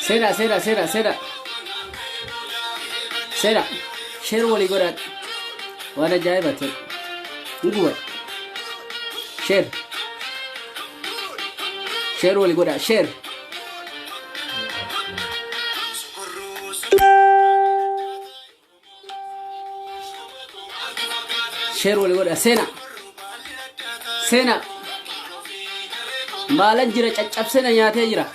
Seena, seena, seena, seena. Seena. Share walii godhaadha. Waan ajaa'ibaati. Hin gubadha. Share. Share walii godhaa. Share. Share walii godhaa. Seena. Seena. Maalan jira caccabsee na nyaatee jira.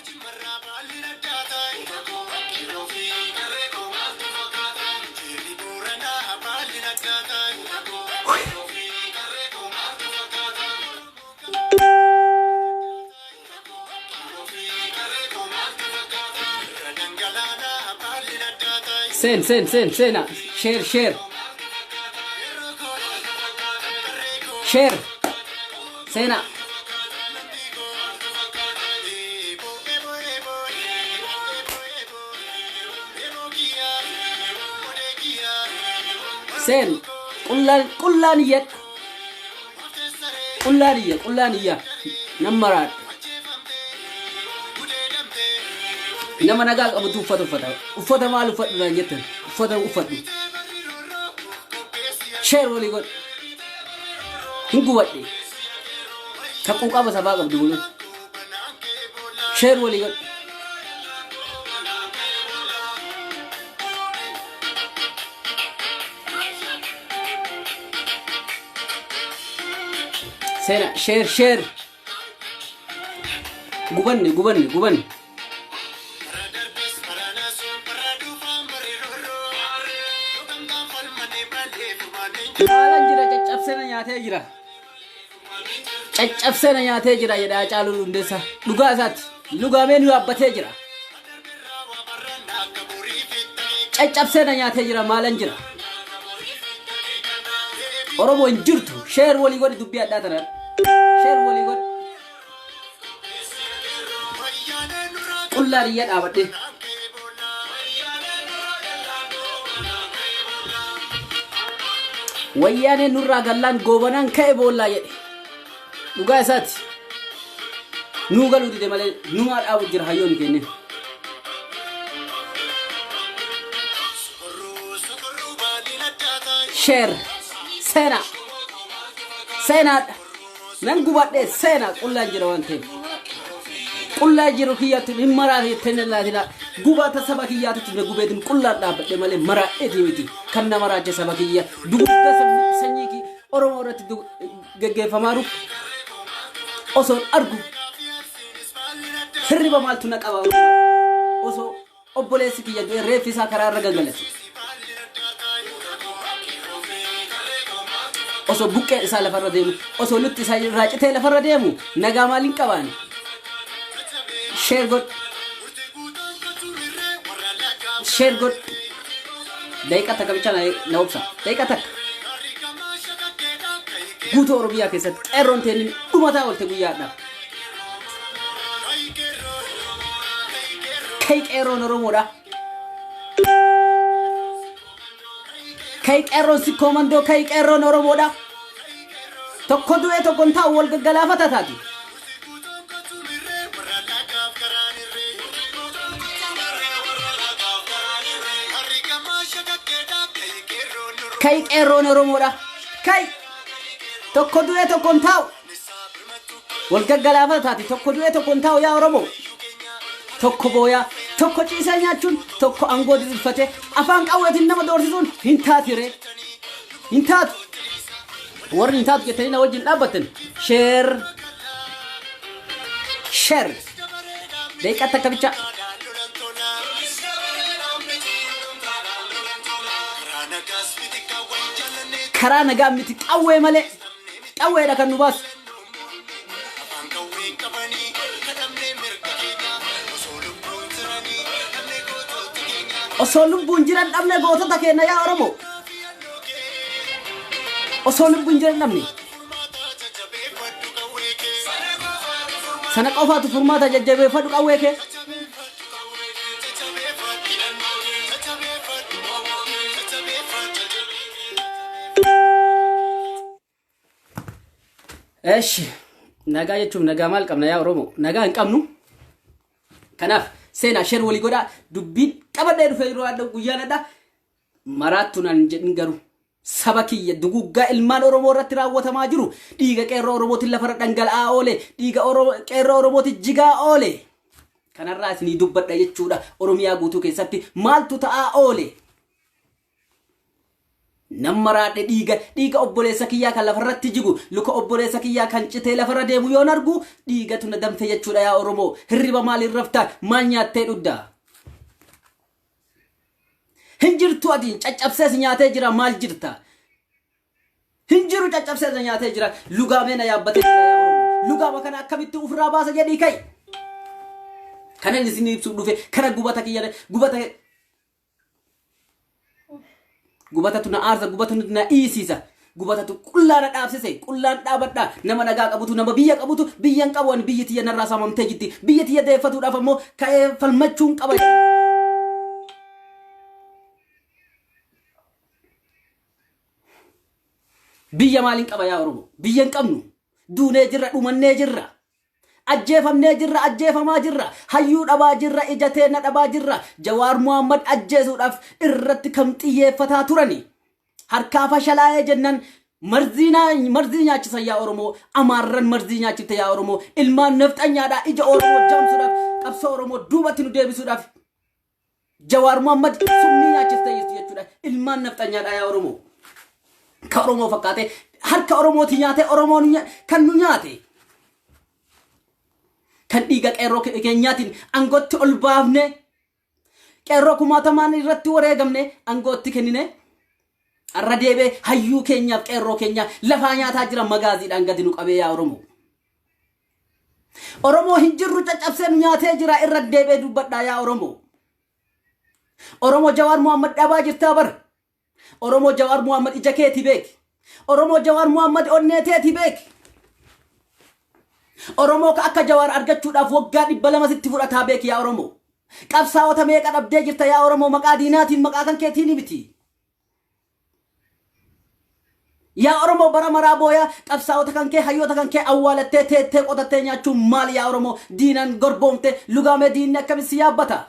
Seen seen seen seena. Share share. Share. Seena. Seen. Qullaan qullaan iyyadha. Qullaan iyya qullaan iyya. Nan maraadha. Nama nagaa qabutu uffata uffata. Uffata maal uffadhu naan jettan. Uffata uffadhu. Share walii godhi. Hin gubadhe. Ka quuqama sabaa qabdu mul'atu. Share walii godhi. Seena share share. Gubanne gubanne gubanne. Maalan jira caccabsee na nyaatee jira. Caccabsee na nyaatee jira jedha Haacaaluu Hundeessaa. Dhugaa isaati. Lugaamee nu yaabbatee jira. Caccabsee na nyaatee jira maalan jira. Oromoo hin jirtu. Share walii godhi dubbii addaa tanaan. Share walii godhi. Qullaa biyya dhaabadhee. Wayyaaneen nurraa gallaan goobanaan ka'e boollaa jedhe. Dhugaa isaati. Nuu galuu dide malee numaa dhaabu jira hayyoonni keenya. Share seena seenaadha. Nan gubadhe seena qullaan jira waan ta'eef. Qullaa jiru kiyyaatti hin maraate jettee na laatina. Gubata saba kiyyaatitti na gubeetin qullaan dhaabbadhe malee maraadheeti miti. Kan na maraache saba kiyya. Dugugga sanyii kiyya Oromoo irratti geggeeffamaa jiru osoon argu hirriba maaltu na qaba osoo obboleessi kiyya du'e reeffi isaa karaa irra gangalate. Osoo buqqeen isaa lafarra deemu osoo lutti isaa irraa citee lafarra deemu nagaa maaliin qabaani? Share godh. Share godh. Daqiiqaa takka bicha na obsa. Daqiiqaa takka. Guutuu Oromiyaa keessatti qeerroon teenin dhumataa oolte guyyaadhaaf. Kai qeerroon Oromoodha. Kai qeerroon sikkoo mandoo kai qeerroon Oromoodha. Tokko du'ee tokko hin taa'u wal gaggalaafata taati. Kai qeerroon Oromoodha. Kai tokko du'ee tokko hin taa'u. Wal gaggalaafata taati tokko du'ee tokko hin taa'u yaa Oromoo. Tokko booyaa tokko ciisee nyaachuun tokko aangoo diriirfatee afaan qawweetiin nama doorsisuun hin taatire. Hin taatu. Warri hin taatu jettanii na wajjin dhaabbattan share share daqiiqaa takka bicha. Karaa nagaa miti qawwee malee qawweedha kan nu baasu. Osoo lubbuun jiran dhabne gootota keenya yaa Oromoo. Osoo lubbuun jiran dhabne. Sana qofaatu furmaata jajjabeeffadhu qawwee kee. Eshi nagaa jechuun nagaa maal qabna yaa Oromoo? Nagaa hin qabnu. Kanaaf seenaa sheer walii godhaa dubbiin qabadhee dhufee yeroo adda guyyaan adda maraattu naan hin jedhin garuu saba kiyya duguggaa ilmaan Oromoo irratti raawwatamaa jiru dhiiga qeerroo Oromootiin lafarra dhangala'aa oole dhiiga qeerroo Oromootiin jigaa oole. Kanarraa isinii dubbadha jechuudha Oromiyaa guutuu keessatti maaltu ta'aa oole. Nan maraadhe dhiiga dhiiga obboleessa kiyyaa kan lafarratti jigu luka obboleessa kiyyaa kan citee lafarra deemu yoon argu dhiigatu na danfe jechuudha yaa Oromoo hirriba maaliin rafta maal nyaattee dhugda hin jirtu ati caccabsee si nyaatee jira maal jirta hin jiru caccabsee na nyaatee jira lugaamee na yaabbatee jira yaa Oromoo lugaama kana akkamitti ofirraa baasa jedhii ka'i kanan isin ibsuuf dhufe kana gubata kiyya gubata Gubatatu na aarsa, gubatatu na iisiisa. Gubatatu qullaa na dhaabsise, qullaan dhaabadha. Nama nagaa qabutu, nama biyya qabutu, biyya hin qabu ani biyyi tiyya narraa saamamtee jirti. Biyya tiyya deeffatuudhaaf ammoo ka'ee falmachuun qaba. Biyya maaliin qaba yaa Oromoo? Biyya hin qabnu. Duunee jirra, dhumannee jirra. Ajjeefamnee jirra, ajjeefamaa jirra, hayyuu dhabaa jirra, ija teenna dhabaa jirra. Jawaar Mohammad ajjeesuudhaaf irratti kan xiyyeeffataa turani. Harkaa fashalaa'ee jennan marzii marzii nyaachisan yaa Oromoo, Amaarran marzii nyaachifte yaa Oromoo, ilmaan nafxanyaadhaa ija Oromoo jaamsuudhaaf, qabsoo Oromoo duubatti nu deebisuudhaaf Jawaar Mohammad summii nyaachiftee jirti jechuudha. Ilmaan nafxanyaadhaa yaa Oromoo. Ka Oromoo fakkaatee harka Oromooti nyaatee Oromoon kan nu nyaate. Kan dhiiga qeerroo keenyaatiin aangootti ol baafne qeerroo kumaatamaan irratti wareegamne aangootti kennine har'a deebee hayyuu keenyaaf qeerroo keenya lafaa nyaataa jira magaaziidhaan gadi nu qabee yaa Oromoo. Oromoo hin jirru caccabsee nu nyaatee jira irra deebi'ee dubbadhaa yaa Oromoo. Oromoo Jawaar Muhammad dhabaa jirtaa bara. Oromoo Jawaar Muhammad ija keeti beeki. Oromoo Jawaar Muhammad onnee teeti beeki. Oromoo ka akka Jawaar argachuudhaaf waggaa 200 sitti fudhataa beeki yaa Oromoo. Qabsaa'ota meeqa dhabdee jirta yaa Oromoo maqaa diinaatiin maqaa kan keetiin miti. Yaa Oromoo bara maraa booyaa qabsaa'ota kan kee hayyoota kan kee awwaalattee teettee qotattee nyaachuun maal yaa Oromoo diinaan gorboomte lugaamee diinni akkamitti si yaabbata?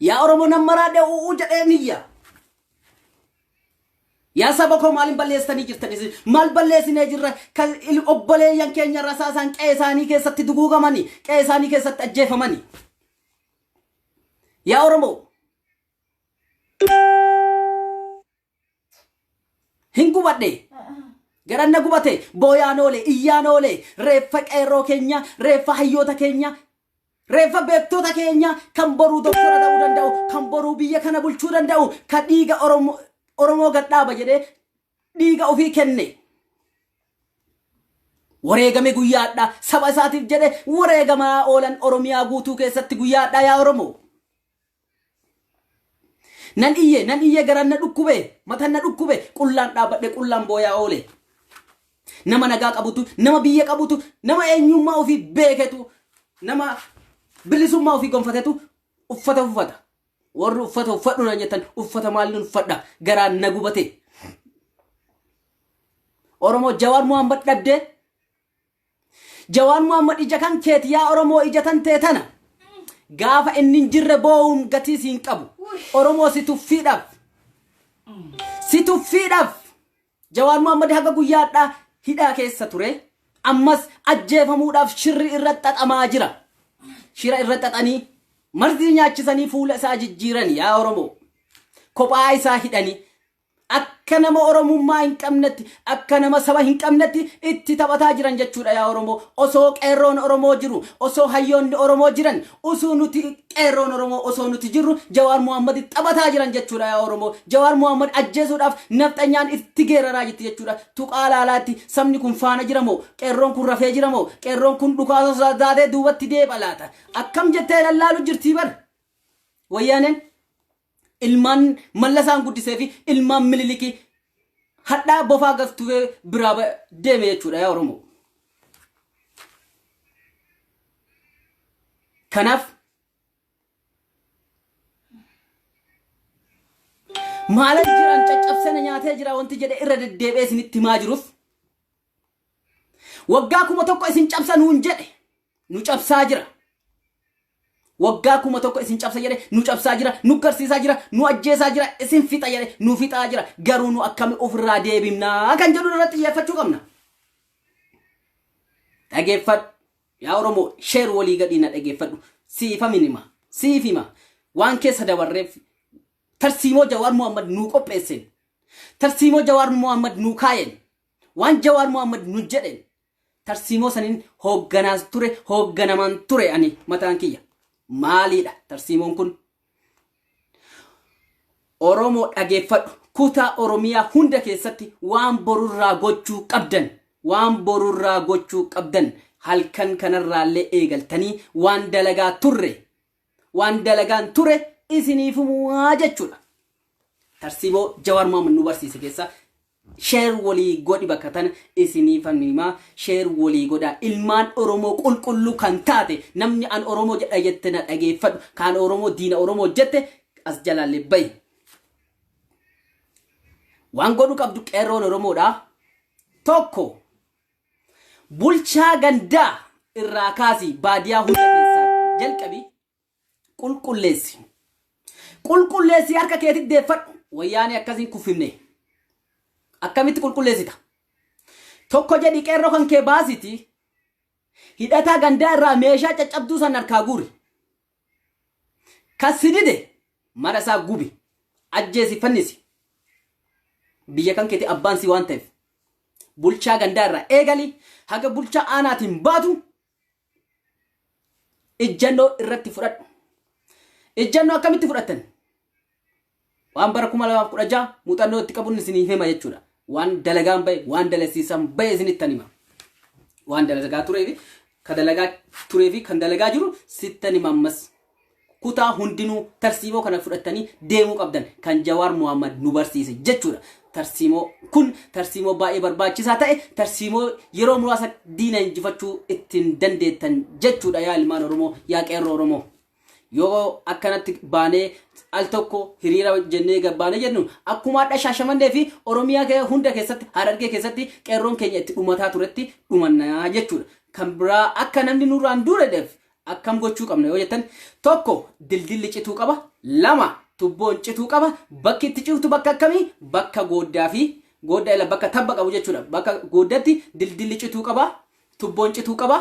Yaa Oromoo nan maraadhe u'uu jedhee niyya. Yaa saba koo maaliin balleessitanii jirtan isin? Maal balleessinee jirra? Kan obboleeyyan keenya rasaasaan qe'ee isaanii keessatti duguugamani, qe'ee isaanii keessatti ajjeefamani. Yaa Oromoo hin gubadhe garan na gubate booyaan oole iyyaan oole reeffa qeerroo keenya reeffa hayyoota keenya reeffa beektota keenya kan boruu doktora ta'uu danda'u kan boruu biyya kana bulchuu danda'u kan dhiiga Oromoo Oromoo gadhaaba jedhee dhiiga ofii kenne wareegame guyyaadha saba isaatiif jedhe wareegamaa oolan Oromiyaa guutuu keessatti guyyaadha yaa Oromoo. Nan iyye nan iyye garaan na dhukkube mataan na dhukkube qullaan dhaabbadhe qullaan booyaa oole. Nama nagaa qabutu nama biyya qabutu nama eenyummaa ofii beeketu nama bilisummaa ofii gonfatetu uffata uffata. Warri uffata uffadhu naan jettan uffata maaliin uffadha garaan na gubate. Oromoo Jawaar Muhammad dhabdee Jawaar Muhammad ija kan keeti yaa Oromoo ija tan tee tana. Gaafa inni hin jirre boo'uun gatii siin qabu. Oromoo si tuffiidhaaf. Si tuffiidhaaf. Jawaar Muhammad haga guyyaadhaa hidhaa keessa ture. Ammas ajjeefamuudhaaf shirri irra xaxamaa jira. Shira irra xaxanii marzii nyaachisanii fuula isaa jijjiiran yaa Oromoo. Kophaa isaa hidhanii akka nama Oromummaa hin qabnetti, akka nama saba hin qabnetti itti taphataa jiran jechuudha yaa Oromoo. Osoo qeerroon Oromoo jiru, osoo hayyoonni Oromoo jiran, osoo nuti qeerroon Oromoo osoo nuti jirru Jawaar Muhammad taphataa jiran jechuudha yaa Oromoo. Jawaar Muhammad ajjeesuudhaaf nafxanyaan itti geeraraa jirti jechuudha. Tuqaa laalaatti sabni kun faana jira moo? Qeerroon kun rafee jira moo? Qeerroon kun dhukaasa sodaatee duubatti deebi'a laata? Akkam jettee lallaalu jirtii bar? Wayyaaneen. Ilmaan Mallasaan guddisee fi ilmaan Mililikii hadhaa bofaa gaftufee biraa deeme jechuudha yaa Oromoo. Kanaaf maalan jiran caccabsee na nyaatee jira wanti jedhe irra deddeebi'ee isinitti himaa jiruuf waggaa 1000 isin cabsa nuun jedhe nu cabsaa jira. Waggaa 1000 isin cabsa jedhe nu cabsaa jira, nu garsiisaa jira, nu ajjeesaa jira, isin fixa jedhe nu fixaa jira. Garuu nu akkami ofirraa deebifnaa kan jedhu irratti xiyyeeffachuu qabna. Dhageeffadhu. Yaa Oromoo share walii gadhii na dhageeffadhu. Siifamin hima. Siif hima. Waan keessa dabarreef tarsiimoo Jawaar Muhammad nuu qopheesseen. Tarsiimoo Jawaar Muhammad nuu kaayeen. Waan Jawaar Muhammad nu jedheen. Tarsiimoo saniin hoogganaas ture hoogganamaan ture ani mataan kiyya. Maaliidha tarsiimoon kun? Oromoo dhageeffadhu. Kutaa Oromiyaa hunda keessatti waan borurraa gochuu qabdan, waan borurraa gochuu qabdan halkan kanarraallee eegaltanii waan dalagaa turre, waan dalagaan ture isiniif himuwaa jechuudha. Tarsiimoo Jawaar Mohaammed nu barsiise keessaa Share walii godhi bakka tana isiniifan himaa share walii godhaa ilmaan Oromoo qulqulluu kan taate namni an Oromoo jedha jette na dhageeffadhu kaan Oromoo diina Oromoo jette as jalaallee bahi. Waan godhu qabdu qeerroon Oromoodha. Tokko bulchaa gandaa irraa kaasi baadiyaa hunda keessaa jalqabi Qulqulleessi. Qulqulleessi harka keetti deeffadhu. Wayyaanee akkasiin kuffifne. Akkamitti qulqulleessita? Tokko jedhi qeerroo kan kee baasiti. Hidhataa gandaa irraa meeshaa caccabduu san harkaa guuri. Kan si dide mana isaa gubi. Ajjeesi fannisi. Biyya kan keeti abbaan si waan ta'eef. Bulchaa gandaa irraa eegali haga bulchaa aanaatiin baatu Ijjannoo irratti fudhadhu. Ijjannoo akkamitti fudhattan? Waan bara 2016 muuxannoo itti qabuun isinii hima jechuudha. Waan dalagaan bahe, waan dalasiisan bahe isinittan hima. Waan dalagaa turee fi kan dalagaa turee fi kan dalagaa jiru sittan hima ammas. Kutaa hundinuu tarsiimoo kana fudhattanii deemuu qabdan kan Jawaar Mohaammed nu barsiise jechuudha. Tarsiimoo kun tarsiimoo baay'ee barbaachisaa ta'e tarsiimoo yeroo muraasa diina injifachuu ittiin dandeettan jechuudha yaa ilmaan Oromoo yaa qeerroo Oromoo. Yoo akkanatti baanee al tokko hiriira jennee gabbaanee jennu akkuma hadha Shaashamannee fi Oromiyaa hunda keessatti Harargee keessatti qeerroon keenya itti dhumataa turetti dhumannaa jechuudha. Kan biraa akka namni nurraan duuredheef Akkam gochuu qabna yoo jettan tokko dildilli cituu qaba, lama tubboon cituu qaba, bakki itti ciftu bakka akkamii? Bakka gooddaa fi gooddaa ila bakka tabba qabu jechuudha. Bakka gooddatti dildilli cituu qaba, tubboon cituu qaba,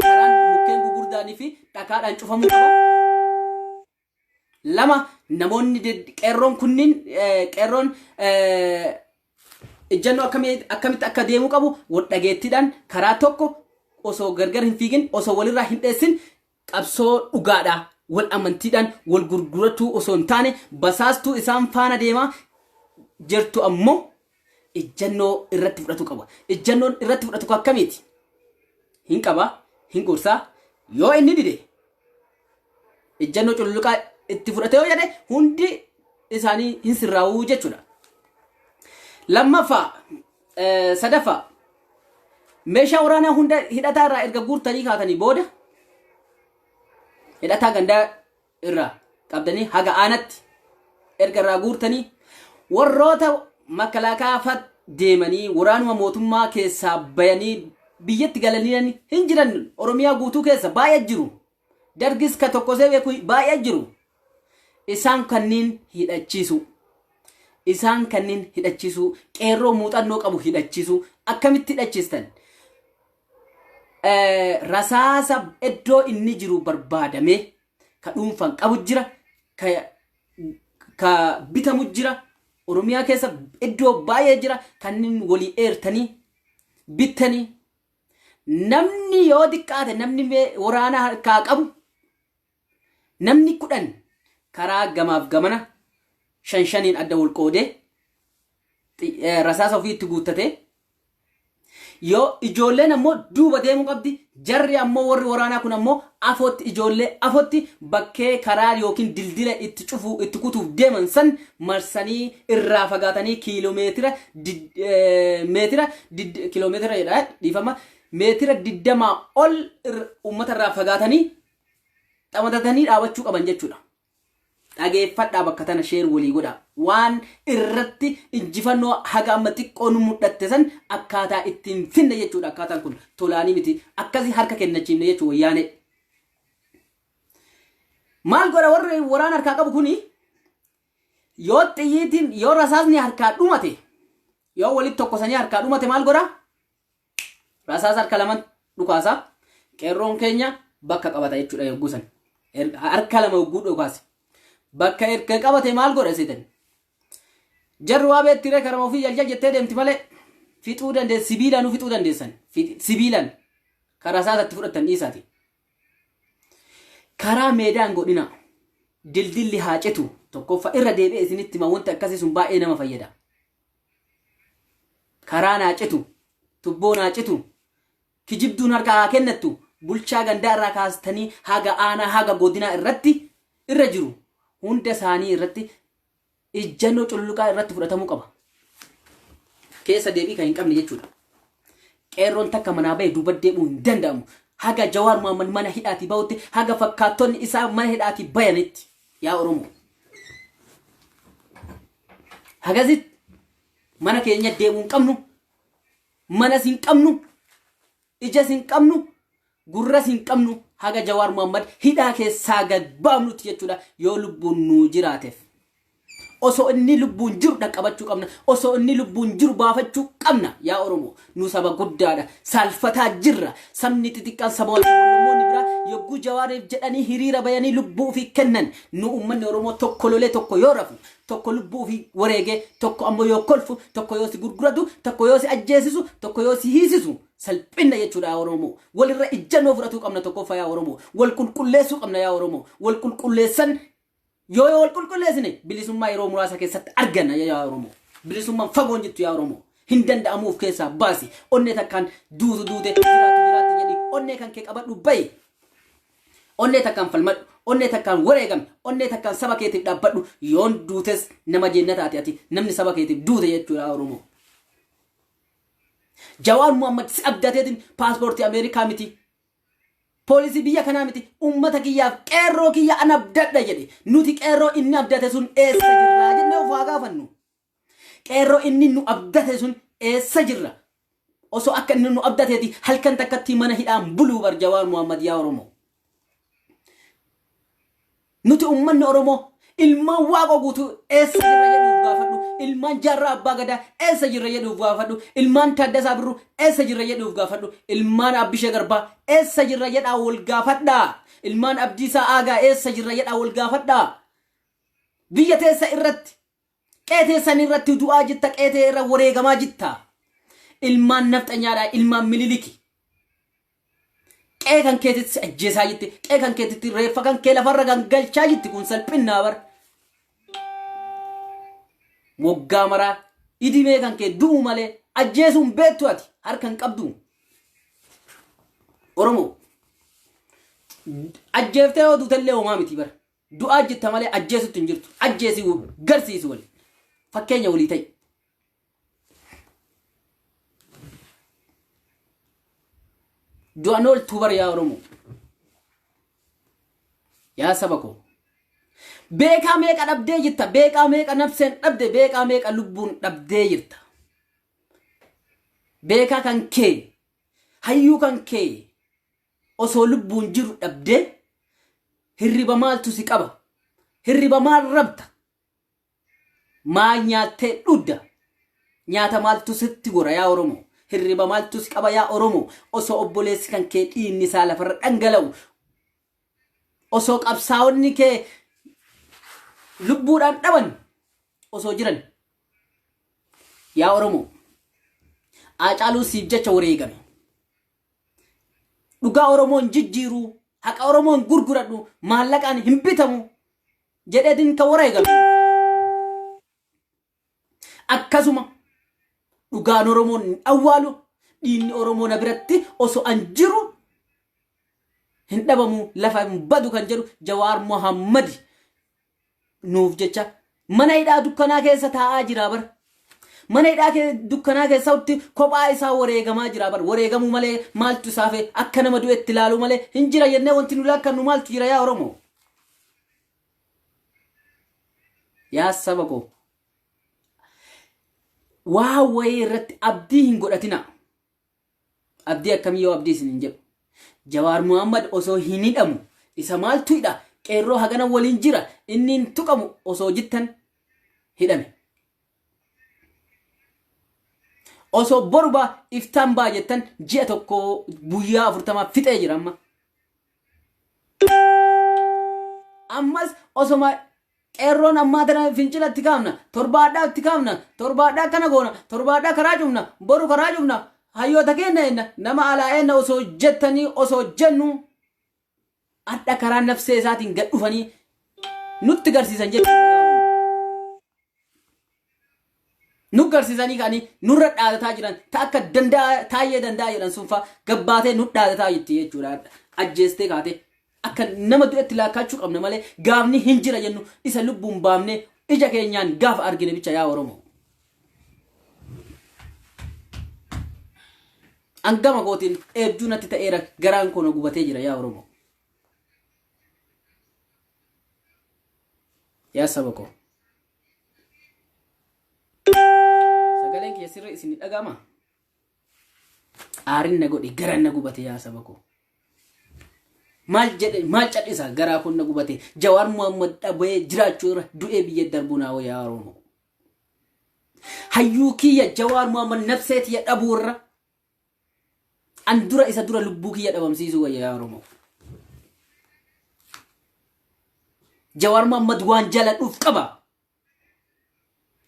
karaan mukkeen gugurdaanii fi dhakaadhaan cufamuu qaba. Lama namoonni qeerroon kunniin qeerroon ejjannoo akkamitti akka deemuu qabu wal dhageettiidhaan karaa tokko osoo gargar hin fiigin osoo walirraa hin dheessin qabsoo dhugaadha wal amantiidhaan wal gurguratuu osoo hin taane basaastuu isaan faana deemaa jirtu ammoo ejjannoo irratti fudhatu qaba. Ejjannoon irratti fudhatu akkamiiti? Hin qaba, hin gorsaa. Yoo inni dide ejjannoo cululuqaa itti fudhate yoo jedhe hundi isaanii hin sirraa'uu jechuudha. Lammaffaa sadaffaa meeshaa waraanaa hunda hidhataa irraa erga guurtanii kaatanii booda hidhataa gandaa irraa qabdanii haga aanatti erga irraa guurtanii warroota makalaakaa fa deemanii waraanuma mootummaa keessaa bayanii biyyatti galanii hin jiran Oromiyaa guutuu keessa baay'ee jiru. Dargis ka tokkosee beeku baay'ee jiru. Isaan kanniin hidhachiisuu. Isaan kanniin hidhachiisuu. Qeerroo muuxannoo qabu hidhachiisuu. Akkamitti hidhachiistan? Rasaasa iddoo inni jiru barbaadamee ka dhuunfaan qabu jira, ka bitamu jira. Oromiyaa keessa iddoo baay'ee jira kanneen walii eertanii bittanii namni yoo xiqqaate namni waraana harkaa qabu namni 10 karaa gamaaf gamana shan shaniin adda wal qoodee rasaasa ofii itti guuttatee Yoo ijoolleen ammoo duuba deemuu qabdi, jarri ammoo warri waraanaa kun ammoo afootti ijoollee afotti bakkee karaa yookiin dildila itti cufuu itti kutuuf deeman san marsanii irraa fagaatanii kiiloomeetira meetira kiiloomeetira jedha dhiifama meetira 20 ol uummata irraa fagaatanii xamadatanii dhaabachuu qaban jechuudha. Dhageeffadhaa bakka tana share walii godhaa. Waan irratti injifannoo haga amma xiqqoo nu mudhatte san akkaataa ittiin finne jechuudha akkaataan kun tolaanii miti akkasii harka kennachiifne jechuu wayyaanee. Maal godha warri waraana harkaa qabu kuni yoo xiyyiitiin yoo rasaasni harkaa dhumate yoo walitti tokkosanii harkaa dhumate maal godha? Rasaasa harka laman dhukaasa. Qeerroon keenya bakka qabata jechuudha yogguu san. Harka lama yogguu dhukaase. Bakka erga qabate maal godha seetan? Jarri waa beektiree karama ofii jaljal jettee deemti malee fixuu dandeessan sibiilaan fixuu dandeessan. Sibiilaan karaa rasaasatti fudhatan dhiisaati. Karaa meedaan godhina. Dildilli haa citu. Tokkoffaa irra deebi'ee isinitti hima wanti akkasii sun baay'ee nama fayyada. Karaa naa citu, tubboo naa citu, kijibduun harka haa kennattu, bulchaa gandaa irraa kaastanii haga aanaa haga godinaa irratti irra jiru hunda isaanii irratti ijjannoo cululuqaa irratti fudhatamuu qaba. Keessa deebii kan hin qabne jechuudha. Qeerroon takka manaa bahe duuba deebi'uu hin danda'amu. Haga Jawaar Mohammad mana hidhaatii bahutti, haga fakkaattonni isaa mana hidhaatii bayanitti. Yaa Oromoo. Hagasitti mana keenya deemuu hin qabnu, manas hin qabnu, ijas hin qabnu, gurras hin qabnu haga Jawaar Mohammad hidhaa keessaa gad baafnutti jechuudha yoo lubbuun nuu jiraateef. Osoo inni lubbuun jiru dhaqqabachuu qabna. Osoo inni lubbuun jiru baafachuu qabna. Yaa Oromoo nu saba guddaadha. Saalfataa jirra. Sabni xixiqqaan saba wal sablammoonni biraa yogguu Jawaariif jedhanii hiriira bayanii lubbuu ofii kennan nu uummanni Oromoo tokko lolee tokko yoo rafu tokko lubbuu ofii wareegee tokko ammoo yoo kolfu tokko yoo si gurguratu tokko yoo si ajjeesisu tokko yoo si hiisisu salphinna jechuudha yaa Oromoo. Walirra ijjannoo fudhatuu qabna tokkoffaa yaa Oromoo. Wal qulqulleessuu qabna yaa Oromoo. Wal qulqulleessan yoo yoo wal qulqulleessine bilisummaa yeroo muraasa keessatti arganna yaa Oromoo. Bilisummaan fagoon jirtu yaa Oromoo. Hin danda'amu of keessaa baasi. Onnee takkaan duutu duute jiraattu jiraatte jedhi. Onnee kan kee qabadhu bahi. Onnee takkaan falmadhu. Onnee takkaan wareegami. Onnee takkaan saba keetiif dhaabbadhu. Yoon duutes nama jennataati ati namni saba keetiif duute jechuudha yaa Oromoo. Jawaar Muhammad si abdateetiin paaspoortii Ameerikaa miti. Poolisii biyya kanaa miti ummata kiyyaaf qeerroo kiyya an abdadha jedhe. Nuti qeerroo inni abdate sun eessa jirraa jennee of haa gaafannu. Qeerroo inni nu abdate sun eessa jirra? Osoo akka inni nu abdateeti halkan takkatti mana hidhaan buluu bar Jawaar Muhammad yaa Oromoo. Nuti ummanni Oromoo ilmaan Waaqoo guutuu eessa jirra jedhuuf gaafadhu. Ilmaan Jaarraa Abbaa Gadaa eessa jirra jedhuuf gaafadhu. Ilmaan Taaddasaa Birruu eessa jirra jedhuuf gaafadhu. Ilmaan Abbishee Garbaa eessa jirra jedhaa wal gaafadhaa. Ilmaan Abdiisaa Aagaa eessa jirra jedhaa wal gaafadhaa. Biyya teessa irratti qe'ee teessan irratti du'aa jirta qe'ee tee irra wareegamaa jirta. Ilmaan nafxanyaadhaa ilmaan Miniliki. Qe'ee kan keetitti si ajjeesaa jirti. Qe'ee kan keetitti reeffa kan kee lafarra gangalchaa jirti kun salphinnaa bara. Waggaa maraa idimee kan kee du'u malee ajjeesuun beektu ati harka hin qabdu. Oromoo ajjeeftee yoo duutellee homaa miti bara. Du'aa jirta malee ajjeesutti hin jirtu. Ajjeesi garsiisi wali. Fakkeenya walii ta'i. Du'an ooltuu bara yaa Oromoo. Yaa saba koo. Beekaa meeqa dhabdee jirta? Beekaa meeqa nafseen dhabde? Beekaa meeqa lubbuun dhabdee jirta? Beekaa kan kee, hayyuu kan kee osoo lubbuun jiru dhabdee hirriba maaltu si qaba? Hirriba maal rabta? Maal nyaattee dhugda? Nyaata maaltu sitti gora yaa Oromoo? Hirriba maaltu si qaba yaa Oromoo? Osoo obboleessi kan kee dhiigni isaa lafarra dhangala'u, osoo qabsaa'onni kee lubbuudhaan dhaban osoo jiran yaa Oromoo, Haacaaluun siif jecha wareegame. Dhugaa Oromoon jijjiiruu, haqa Oromoon gurguradhu, maallaqaan hin bitamu jedheetiin kan wareegame. Akkasuma dhugaan Oromoon hin awwaalu, Dhiigni Oromoo na biratti osoo an jiru hin dhabamu, lafa hin badu kan jedhu Jawaar Mohammad nuuf jecha mana hidhaa dukkanaa keessa taa'aa jira bar. Mana hidhaa dukkanaa keessatti kophaa isaa wareegamaa jira bar. Wareegamuu malee maaltu isaaf akka nama du'etti ilaaluu malee hin jira jennee wanti nu lakkannu maaltu jira yaa Oromoo? Yaa saba koo, waa wayii irratti abdii hin godhatina. Abdii akkamii yoo abdii isin hin jedhu. Jawaar Muhammad osoo hin hidhamu isa maaltu hidha, qeerroo hagana waliin jira, inni hin tuqamu osoo jittan hidhame. Osoo boru baa iftaan baa jettan ji'a tokko guyyaa 40 fixee jira amma. Ammas osoma qeerroon ammaa tana fincila itti kaafna, torbaadhaa itti kaafna, torbaadhaa akkana goona, torbaadhaa karaa cufna, boru karaa cufna, hayyoota keenya enna, nama alaa enna osoo jettanii osoo jennu adha karaa nafsee isaatiin gad dhufanii nutti garsiisan jechuudha. Nu garsiisanii ka'anii nurra dhaadataa jiran ta akka danda'a taayyee danda'a jedhan sun faa gabbaatee nu dhaadataa jirti jechuudha. Ajjeestee kaatee akka nama du'etti laakkaachuu qabna malee gaafni hin jira jennu isa lubbuun baafnee ija keenyaan gaafa argine bicha yaa Oromoo. Angama kootiin eebjuu natti ta'eera, garaan koo na gubatee jira yaa Oromoo. Yaa saba koo. Sagaleen kiyya sirri isin dhaga'ama? Aarin na godhe, garaan na gubate yaa saba koo. Maal jedhe, maal cadhisa, garaa kun na gubate. Jawaar Muhammad dhabee jiraachuu irra du'ee biyya darbuu naa wayyaa Oromoo. Hayyuu kiyya Jawaar Muhammad nafsee tiyya dhabuu irra an dura isa dura lubbuu kiyya dhabamsiisuu wayya yaa Oromoo. Jawaar Muhammad waan jaaladhuuf qaba.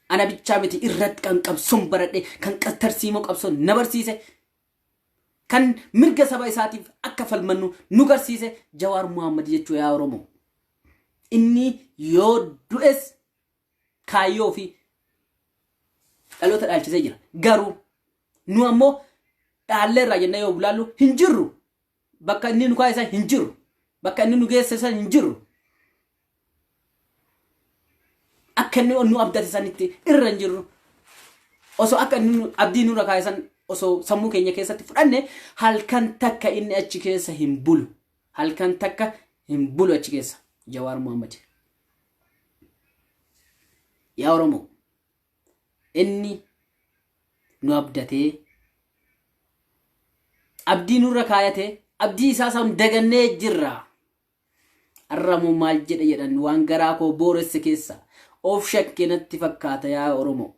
Ana bichaa miti irratti kan qabsoon baradhe, kan tarsiimoo qabsoon na barsiise, kan mirga saba isaatiif akka falmannu nu garsiise Jawaar Muhammad jechuu yaa Oromoo. Inni yoo du'es kaayyoo fi dhaloota dhaalchisee jira. Garuu nu ammoo dhaalleerraa jennee yoo bulaallu hin jirru. Bakka inni nu kaa'e san hin jiru. Bakka inni nu geesse san hin jiru. Akka inni nu abdate sanitti irra hin jirru. Osoo akka inni abdii nurra kaa'e san osoo sammuu keenya keessatti fudhanne halkan takka inni achi keessa hin bulu. Halkan takka hin bulu achi keessa. Jawaar Muhammad. Yaa Oromoo, inni nu abdatee abdii nurra kaayate, abdii isaa san dagannee jirra. Har'a moo maal jedhe jedhan waan garaa koo booresse keessa of shakke natti fakkaata yaa Oromoo.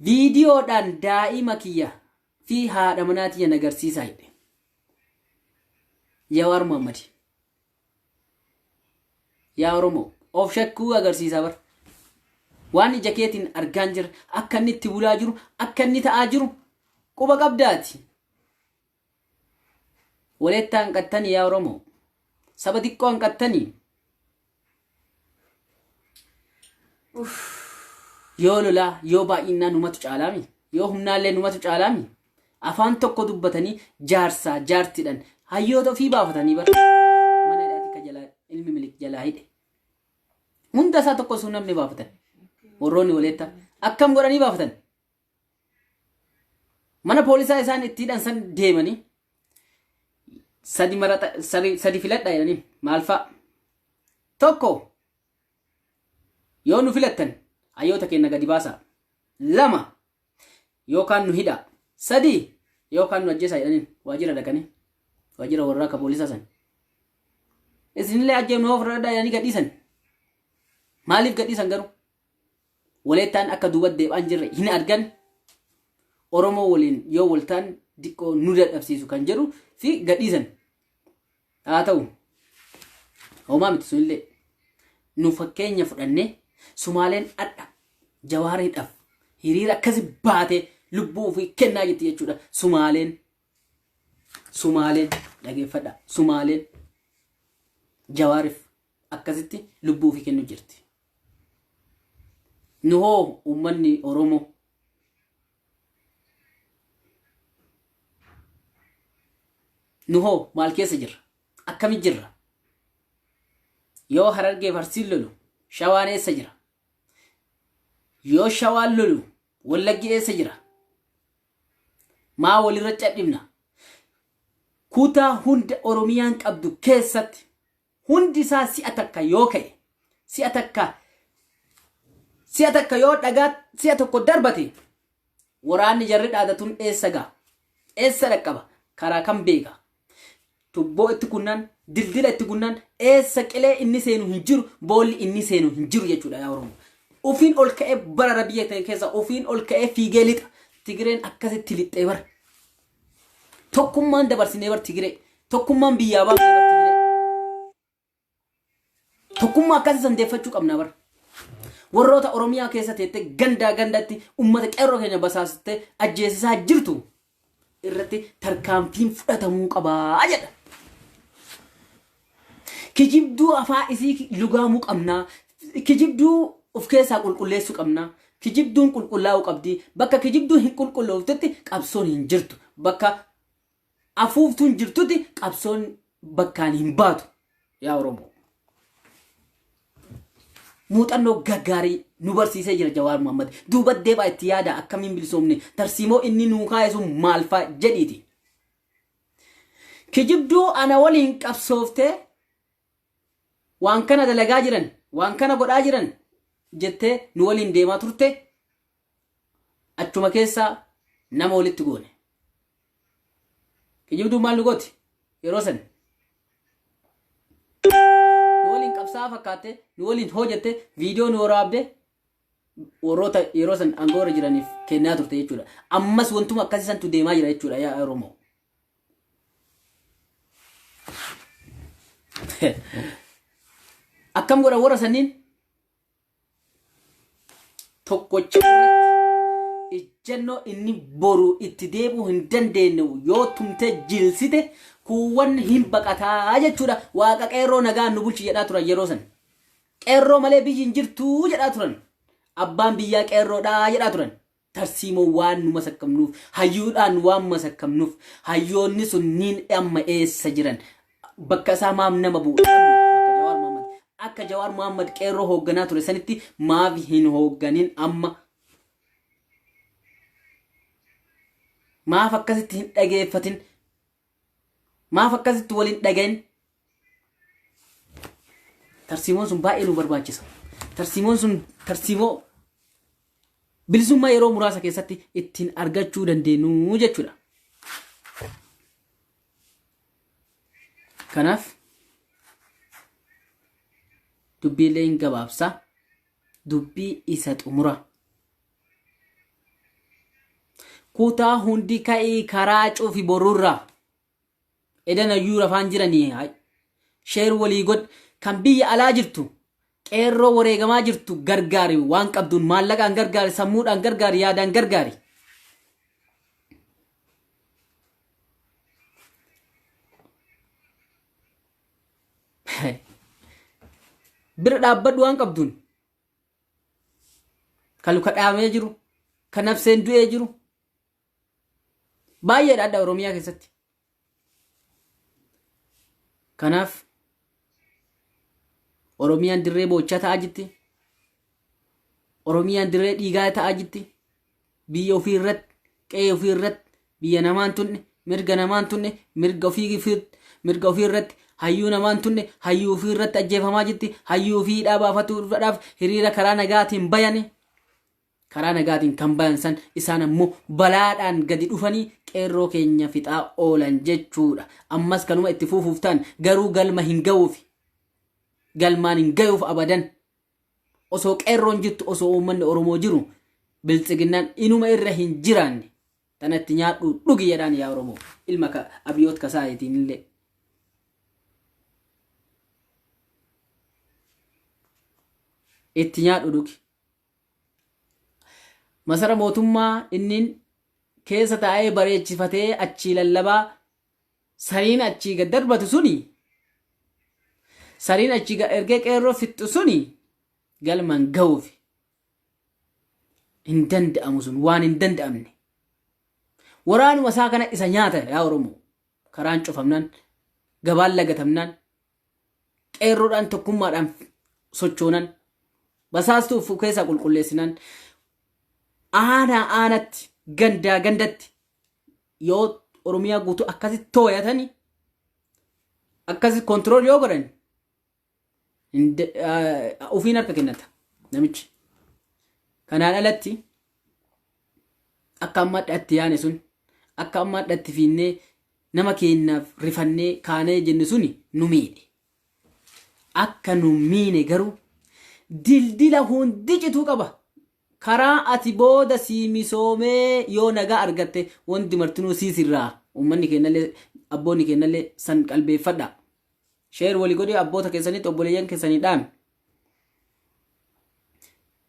Viidiyoodhaan daa'ima kiyya fi haadha manaa tiyya na garsiisaa jedhe. Jawaar Muhammad. Yaa Oromoo, of shakkuu agarsiisa bar. Waan ija keetiin argaan jirre, akka inni itti bulaa jiru, akka inni ta'aa jiru quba qabdaati. Waleettaa hanqattanii yaa Oromoo. Saba xiqqoo hanqattanii. Yoo lolaa, yoo baay'innaa numatu caalaami. Yoo humnaallee numatu caalaami. Afaan tokko dubbatanii jaarsaa jaartiidhaan hayyoota ofii baafatanii bara. Mana hidhaatti ka jalaa ilmi milik jalaa hidhe. Hunda isaa tokko osoo namni baafatan. Warroonni waleetta akkam godhanii baafatan? Mana poolisaa isaan itti hidhan san deemanii sadi marata sadi filadha jedhanii maal fa'a? Tokko, yoo nu filattan hayyoota keenya gadi baasaa. Lama, yookaan nu hidhaa. Sadi, yookaan nu ajjeesaa jedhaniin waajjira dhaqanii waajjira warraa ka poolisaa san. Isinillee ajjeefnu hoo fudhadhaa jedhanii gadhiisan. Maaliif gadhiisan garuu? Waleettaan akka duuba deebi'aan jirre hin argan, Oromoo waliin yoo waltaan diqqoo nu dadhabsiisu kan jedhu fi gadhiisan. Haa ta'u, homaa miti sunillee nu fakkeenya fudhannee Sumaaleen adha Jawaariidhaaf hiriira akkasi baatee lubbuu ofii kennaa jirti jechuudha. Sumaaleen dhageeffadha. Sumaaleen Jawaariif akkasitti lubbuu ofii kennu jirti. Nu hoo uummanni Oromoo Nu hoo maal keessa jirra? Akkami jirra? Yoo Harargeef Arsiin lolu Shawaan eessa jira? Yoo Shawaan lolu Wallaggi eessa jira? Maa walirra cadhibna? Kutaa hunda Oromiyaan qabdu keessatti hundi isaa si'a takka yoo ka'e, si'a takka si'a takka yoo dhagaa si'a tokko darbate, waraanni jarri dhaadatun eessa ga'a? Eessa dhaqqaba? Karaa kam beeka? Tubboo itti kunnaan, dildila itti kunnaan, eessa qilee inni seenu hin jiru, boolli inni seenu hin jiru jechuudha yaa Oromoo. Ufiin ol ka'ee barara biyya ta'e keessa ufiin ol ka'ee fiigee lixa. Tigireen akkasitti lixxee bara. Tokkummaan dabarsinee bar Tigiree. Tokkummaan biyyaa baafnee bar Tigiree. Tokkummaa akkasii san deeffachuu qabna bar. Warroota Oromiyaa keessa teettee gandaa gandatti uummata qeerroo keenya basaastee ajjeesisaa jirtu irratti tarkaanfiin fudhatamuu qabaa jedha. Kijibduu afaa isii lugaamuu qabnaa. Kijibduu of keessaa qulqulleessuu qabnaa. Kijibduun qulqullaa'uu qabdi. Bakka kijibduun hin qulqullooftetti qabsoon hin jirtu. Bakka afuuftuun jirtutti qabsoon bakkaan hin baatu. Yaa Oromoo. Muuxannoo gaggaarii nu barsiisee jira Jawaar Mohammad. Duuba deebaa itti yaada, akkamiin bilisoomne, tarsiimoo inni nuu kaa'e sun maal fa'a jedhiiti. Kijibduu ana waliin qabsooftee waan kana dalagaa jiran, waan kana godhaa jiran jettee nu waliin deemaa turte, achuma keessaa nama walitti goone. Kijibduun maal nu gooti yeroo san? Nu waliin qabsaa'aa fakkaatte, nu waliin hojjette, viidiyoo nu waraabde, warroota yeroo san aangoo irra jiraniif kennaa turte jechuudha. Ammas wantuma akkasii santu deemaa jira jechuudha yaa Oromoo. Akkam godha warra sanniin? Tokkocha irratti ejjennoo inni boru itti deebi'uu hin dandeenye yoo tumtee jilsite, kuuwwan hin baqataa jechuudha. Waaqa qeerroo nagaan nu bulchi jedhaa turan yeroo san. Qeerroo malee biyyi hin jirtu jedhaa turan. Abbaan biyyaa qeerroodha jedhaa turan. Tarsiimoo waan nu masakkamnuuf, hayyuudhaan waan masakkamnuuf, hayyoonni sunniin amma eessa jiran? Bakka isaa maaf nama bu'u dhabne? Bakka Jawaar Mohammad. Akka Jawaar Mohammad qeerroo hoogganaa ture sanitti maaf hin hoogganin amma? Maaf akkasitti hin dhageeffatin? Maaf akkasitti wal hin dhagahin? Tarsiimoon sun baay'ee nu barbaachisa. Tarsiimoon sun tarsiimoo bilisummaa yeroo muraasa keessatti ittiin argachuu dandeenyu jechuudha. Kanaaf dubbiilee hin gabaabsa. Dubbii isa xumura. Kutaa hundi ka'ii karaa cufi borurraa. Edan hayyuu rafaan jiranii sheer walii godh, kan biyya alaa jirtu qeerroo wareegamaa jirtu gargaari, waan qabduun maallaqaan gargaari, sammuudhaan gargaari, yaadaan gargaari. Bira dhaabbadhu waan qabduun. Kan luka dhaamee jiru, kan nafseen du'ee jiru baay'eedha adda Oromiyaa keessatti. Kanaaf Oromiyaan dirree boochaa ta'aa jirti. Oromiyaan dirree dhiigaa ta'aa jirti. Biyya ofii irratti, qe'ee ofii irratti, biyya namaan tunne, mirga namaan tunne, mirga ofii irratti, hayyuu namaan tunne, hayyuu ofii irratti ajjeefamaa jirti. Hayyuu ofii hidhaa baafatuudhaaf hiriira karaa nagaatiin bayani. Karaa nagaatiin kan bayan san isaan ammoo balaadhaan gadi dhufanii qeerroo keenya fixaa oolan jechuudha. Ammas kanuma itti fuufuuf ta'an, garuu galma hin ga'uufi. Galmaan hin ga'uuf abadan. Osoo qeerroon jirtu, osoo uummanni Oromoo jiru, biltsiginnaan inuma irra hin jiraanne. Tanatti nyaadhu dhugi jedhaan yaa Oromoo. Ilma ka Abiyoot Kasaayetiin illee. Itti nyaadhu dhugi. Masara mootummaa innin keessa taa'ee bareechifatee achii lallabaa sariin achii gad darbatu suni, sariin achii gad ergee qeerroo fixxu suni galman ga'uufi hin danda'amu, sun waan hin danda'amne. Waraanuma isaa kana isa nyaata yaa Oromoo. Karaan cufamnaan, gabaan lagatamnaan, qeerroodhaan tokkummaadhaan sochoonan, basaastuu of keessaa qulqulleessinaan, aanaa aanatti, gandaa gandatti yoo Oromiyaa guutuu akkasitti tooyatanii, akkasitti control yoo godhan, ofiin harka kennata namichi. Kanaan alatti akka amma dhatti yaane sun, akka amma dhatti fiinnee nama keenyaaf rifannee kaanee jenne suni nu miidhe. Akka nu miine garuu dildila hundi cituu qaba. Karaa ati booda sii misoomee yoo nagaa argatte wanti martinuu sii sirraa. Uummanni keenyallee, abboonni keenyallee san qalbeeffadha. Share walii godhee abboota keessanitti, obboleeyyan keessanii dhaame.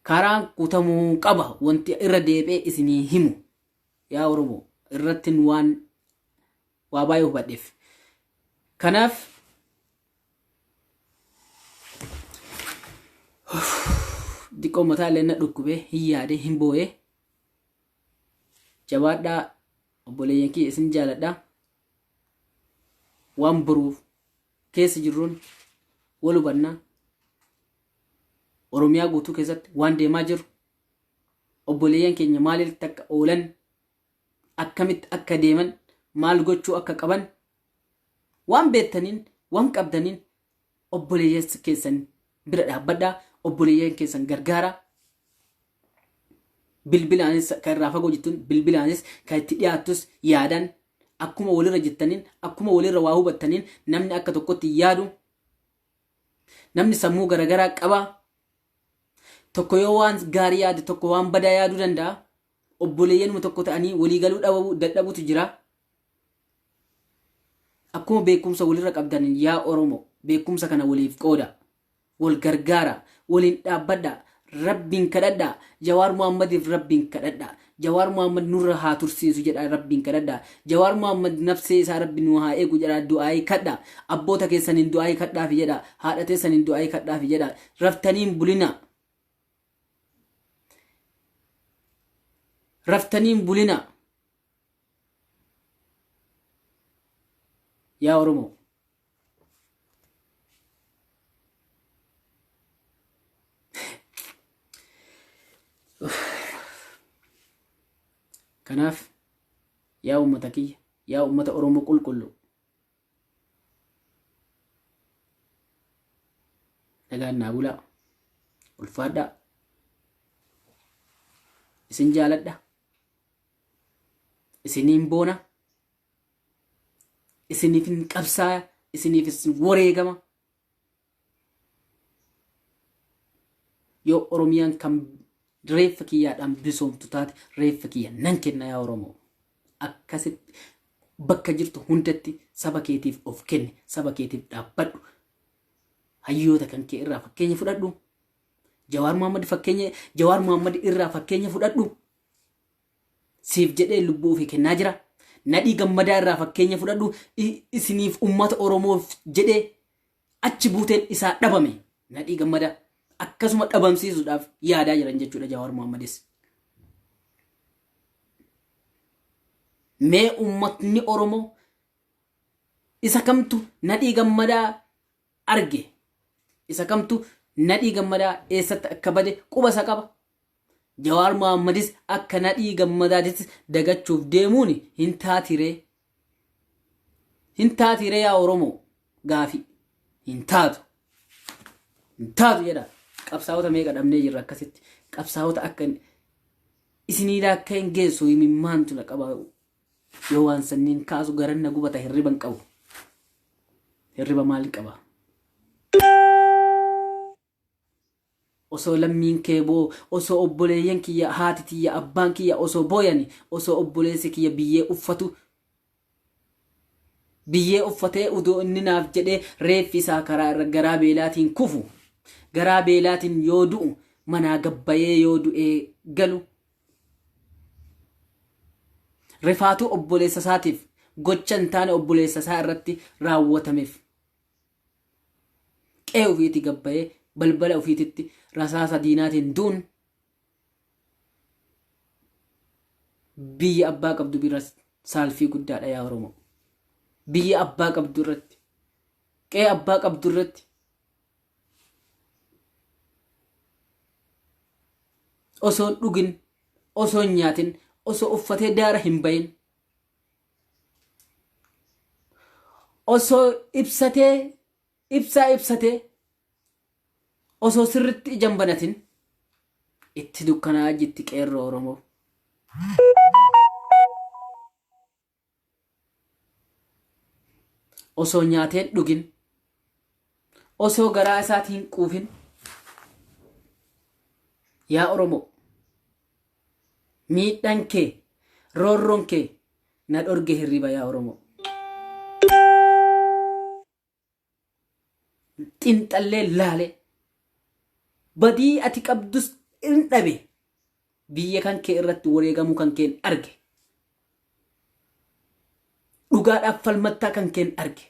Karaan kutamuu qaba. Wanti irra deebi'ee isinii himu, yaa Oromoo, irratti waan waa baay'ee hubadheef. Kanaaf diqqoo mataa illee na dhukkubee, hin yaade, hin boo'ee. Jabaadhaa obboleeyyan kiyya, isin jaaladhaa. Waan boruuf keessa jirruun wal hubannaa. Oromiyaa guutuu keessatti waan deemaa jiru, obboleeyyan keenya maalitti akka oolan, akkamitti akka deeman, maal gochuu akka qaban waan beektaniin, waan qabdaniin obboleeyyan keessan bira dhaabbadhaa, obboleeyyan keessan gargaaraa. Bilbilaanis kan irraa fagoo jirtun, bilbilaanis kan itti dhiyaattus, yaadaan akkuma walirra jirtaniin, akkuma walirra waa hubattaniin. Namni akka tokkotti yaadu, namni sammuu garaagaraa qaba. Tokko yoo waan gaarii yaade, tokko waan badaa yaaduu danda'a. Obboleeyyanuma tokko ta'anii waliigaluu dhabuu dadhabutu jira. Akkuma beekumsa walirra qabdan, yaa Oromoo, beekumsa kana waliif qooda, wal gargaara, waliin dhaabbadha, Rabbiin kadhadha. Jawaar Muhammadiif Rabbiin kadhadha. Jawaar Muhammad nurra haa tursiisu jedha, Rabbiin kadhadha. Jawaar Muhammad nafsee isaa Rabbi nu haa eegu jedha, du'aayii kadha. Abboota keessaniin du'aayii kadhaafi jedha, haadha teessaniin du'aayii kadhaafi jedha. Raftaniin bulina, raftaniin bulina, yaa Oromoo. Kanaaf yaa uummata kiyya, yaa uummata Oromoo qulqullu, nagaan naa bulaa, ulfaadhaa, isin jaaladha, isiniin boona, isiniifin qabsaaya, isiniifis wareegama. Yoo Oromiyaan kan reeffa kiyyaadhaan bisoomtu taate, reeffa kiyya nan kenna, yaa Oromoo. Akkasitti bakka jirtu hundatti saba keetiif of kenni, saba keetiif dhaabbadhu. Hayyoota kan kee irraa fakkeenya fudhadhu. Jawaar Muhammad fakkeenya, Jawaar Muhammad irraa fakkeenya fudhadhu. Siif jedhee lubbuu ofii kennaa jira. Nadhii Gammadaa irraa fakkeenya fudhadhu. Isiniif, uummata Oromoof jedhee achi buuteen isaa dhabame. Nadhii Gammadaa akkasuma dhabamsiisuudhaaf yaadaa jiran jechuudha Jawaar Muhammadis. Mee uummatni Oromoo isa kamtu Nadhii Gammadaa arge? Isa kamtu Nadhii Gammadaa eessatti akka bade quba isa qaba? Jawaar Mohammadis akka Nadhii Gammadaatis dagachuuf deemuun hin taatiree? Hin taatiree, yaa Oromoo? Gaafi. Hin taatu. Hin taatu jedha. Qabsaa'ota meeqa dhabnee jirra akkasitti. Qabsaa'ota akka isinii akka hin geessu himimmaantu na qaba. Yoo waan sanniin kaasu garan na gubata, hirriba hin qabu. Hirriba maal qaba? Osoo lammiin kee boo, osoo obboleeyyan kiyya, haati tiyya, abbaan kiyya osoo booyani, osoo obboleessi kiyya biyyee uffatu, biyyee uffatee udoo inni naaf jedhee reeffi isaa karaa irra garaa beelaatiin kufu, garaa beelaatiin yoo du'u, manaa gabbayee yoo du'ee galu, rifaatuu obboleessa isaatiif gocha hin taane obboleessa isaa irratti raawwatameef qe'ee ofiitii gabbayee balbala ofiititti rasaasa diinaatiin du'uun biyya abbaa qabdu bira saalfii guddaadha, yaa Oromoo. Biyya abbaa qabdu irratti, qe'ee abbaa qabdu irratti osoo hin dhugin, osoo hin nyaatin, osoo uffatee daara hin bahin, osoo ibsatee ibsaa ibsatee osoo sirritti ija hin banatin itti dukkanaa'aa jirti qeerroo Oromoo. Osoo nyaatee hin dhugin, osoo garaa isaatii hin quufin, yaa Oromoo, miidhaan kee, roorroon kee na dhorge hirriba yaa Oromoo. Xinxallee laalee badii ati qabdus in dhabe biyya kan kee irratti wareegamuu kan keen arge. Dhugaadhaaf falmattaa kan keen arge.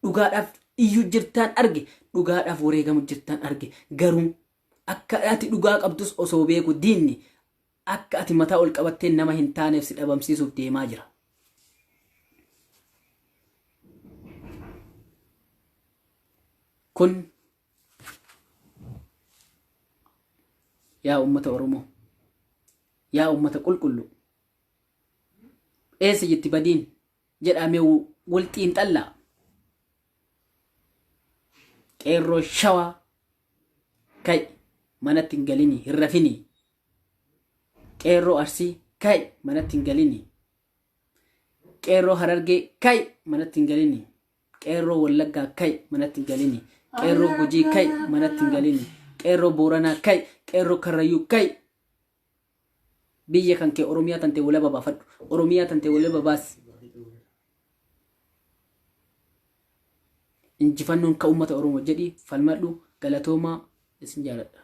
Dhugaadhaaf iyyuu jirtaan arge. Dhugaadhaaf wareegamu jirtaan arge. Garuu akka ati dhugaa qabdus osoo beeku diinni akka ati mataa ol qabattee nama hin taaneef si dhabamsiisuuf deemaa jira. Kun yaa ummata Oromoo, yaa ummata qulqulluu, eessa jirti badiin jedhamee wal xiinxallaa. Qeerroo Shawaa ka'i manatti hin galinii hin rafinii. Qeerroo Arsii ka'i manatti hin galinii. Qeerroo Harargee ka'i manatti hin galinii. Qeerroo Wallaggaa ka'i manatti hin galinii. Qeerroo Gujii ka'i manatti hin galinii. Qeerroo Booranaa ka'i. Qeerroo Karrayyuu ka'i. Biyya kan kee Oromiyaa tante walaba baafadhu. Oromiyaa tante walaba baasi. Injifannoon ka uummata Oromoo jedhi falmadhu galatoomaa isin jaaladha.